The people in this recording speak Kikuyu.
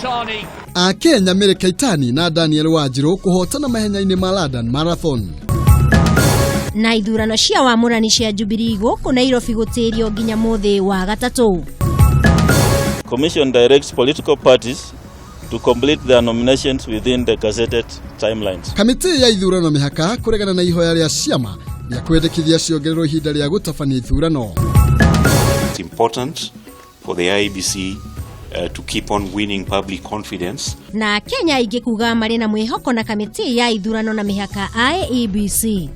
Keitany. Akenya Mary Keitany na Daniel Wanjiru kũhotana mahenya-inĩ ma London Marathon. Na ithurano cia wamũrani cia Jubilee gũkũ Nairobi gũtĩrio nginya mũthĩ wa gatatũ. Commission directs political parties to complete their nominations within the gazetted timelines. Kamĩtĩ ya ithurano mĩhaka kũregana na ihoya rĩa ciama rĩa kwendekithia ciongererwo ihinda rĩa gũtabania ithurano. It's important for the IEBC to keep on winning public confidence. Na Kenya aingĩ kuga marĩ na mwĩhoko na kamĩtĩ ya ithurano na mĩhaka IEBC.